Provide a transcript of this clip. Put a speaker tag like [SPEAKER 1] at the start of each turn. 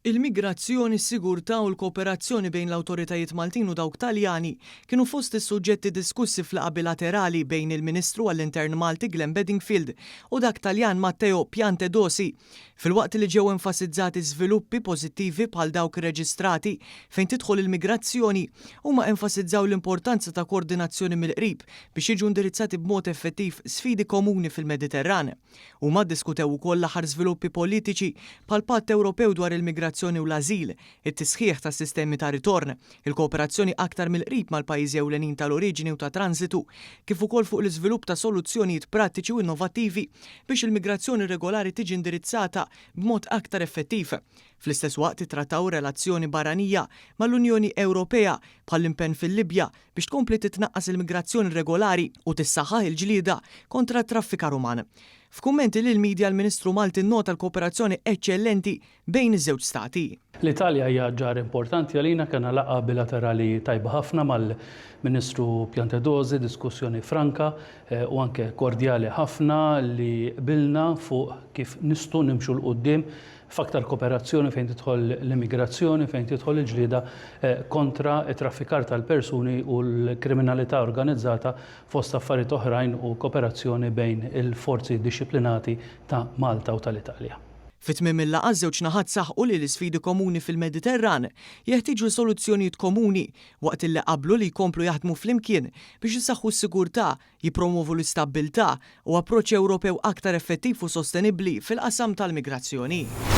[SPEAKER 1] Il-migrazzjoni, s-sigurtà u l-kooperazzjoni bejn l-awtoritajiet Maltin u dawk Taljani kienu fost is-suġġetti diskussi f'laqgħa bilaterali bejn il-Ministru għall-Intern Malti Glenn Bedingfield u dak Taljan Matteo Piantedosi. Filwaqt li ġew enfasizzati żviluppi pożittivi bħal dawk irreġistrati fejn tidħol il-migrazzjoni, huma enfasizzaw l-importanza ta' koordinazzjoni mill-qrib biex jiġu indirizzati b'mod effettiv sfidi komuni fil-Mediterran. Huma ddiskutew ukoll l-aħħar żviluppi politiċi bħall-Patt Ewropew dwar il-Migrazzjoni u l-Ażil, it-tisħiħ tas-sistemi ta' ritorn, il-kooperazzjoni aktar mill-qrib mal-pajjiżi ewlenin tal-oriġini u ta' tranżitu, kif ukoll fuq l-iżvilupp ta' soluzzjonijiet prattiċi u innovattivi biex il-migrazzjoni irregolari tiġi indirizzata b'mod aktar effettiv. Fl-istess waqt ittrattaw ir-relazzjoni barranija mal-Unjoni Ewropea bħall-impenn fil-Libja biex tkompli titnaqqas il-migrazzjoni irregolari u tissaħħaħ il-ġlieda kontra t-traffikar uman. F'kummenti lill-media l-Ministru Malti nnota l-kooperazzjoni eċċellenti bejn iż-żewġ stati.
[SPEAKER 2] L-Italja hija ġar importanti għalina, kellna laqgħa bilaterali tajba ħafna mal-Ministru Piantedosi, diskussjoni franka u anke kordjali ħafna li qbilna fuq kif nistgħu nimxu 'l quddiem f'aktar kooperazzjoni fejn tidħol l-immigrazzjoni, fejn tidħol il-ġlieda kontra t-traffikar tal-persuni u l-kriminalità organizzata fost affarijiet oħrajn u kooperazzjoni bejn il-forzi dixxiplinati ta' Malta u tal-Italja.
[SPEAKER 1] Fi tmiem il-laqgħa ż-żewġ naħat saħqu li l-isfidi komuni fil-Mediterran jeħtieġu soluzzjonijiet komuni waqt illi qablu li jkomplu jaħdmu flimkien biex isaħħu s-sigurtà, jippromwovu l-istabbiltà u approċċ Ewropew aktar effettiv u sostenibbli fil-qasam tal-migrazzjoni.